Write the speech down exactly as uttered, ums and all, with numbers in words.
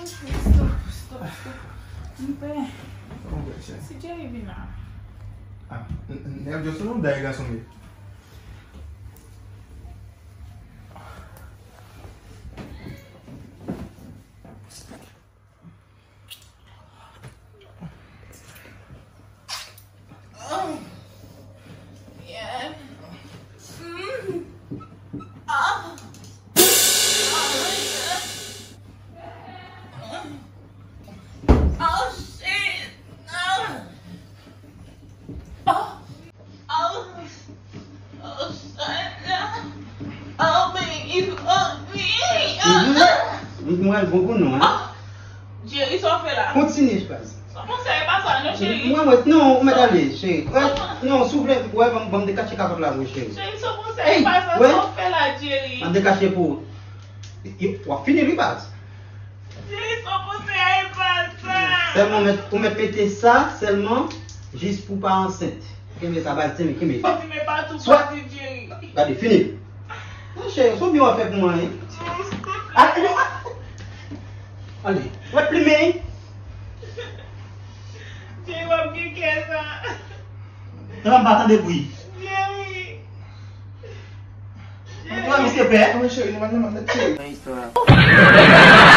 Stop, stop, stop. M pè. Sa w pè, cheri? Si Jerry vin la. Ah, n- n- nèg yo sou nou dèyè gason yo. Mwen bon pou nou, hein? Jerry, sa w fè la? Kontinye, baz. Sa w panse a, e pa sa non, cheri. Mwen, mwen, non, ou mèt ale, cheri. Non, si w vle, wè, ban m, ban m dekache kapòt la pou ou, cheri. Cheri, sa w panse a, e pa sa, sa w fè la, Jerry. M ap dekache pou ou. W ap fini, wi, baz. Jerry, sa w panse a, e pa sa. Sèlman, ou mèt, ou mèt mete sa, sèlman, jis pou w pa ansent. Kenbe sa, baz, kenbe, kenbe. Pati, men pa tou pati, Jerry. Gade, fini. Non, cheri, se byen w ap fè pou mwen, hein. Ale, ale. W ap plimen. Jerry, w ap gen kè sa. Nan m pa tande bri. Jerry. Ou wè misye pè? Mwen cheri, nou pa nan mwen cheri. Nan istwa.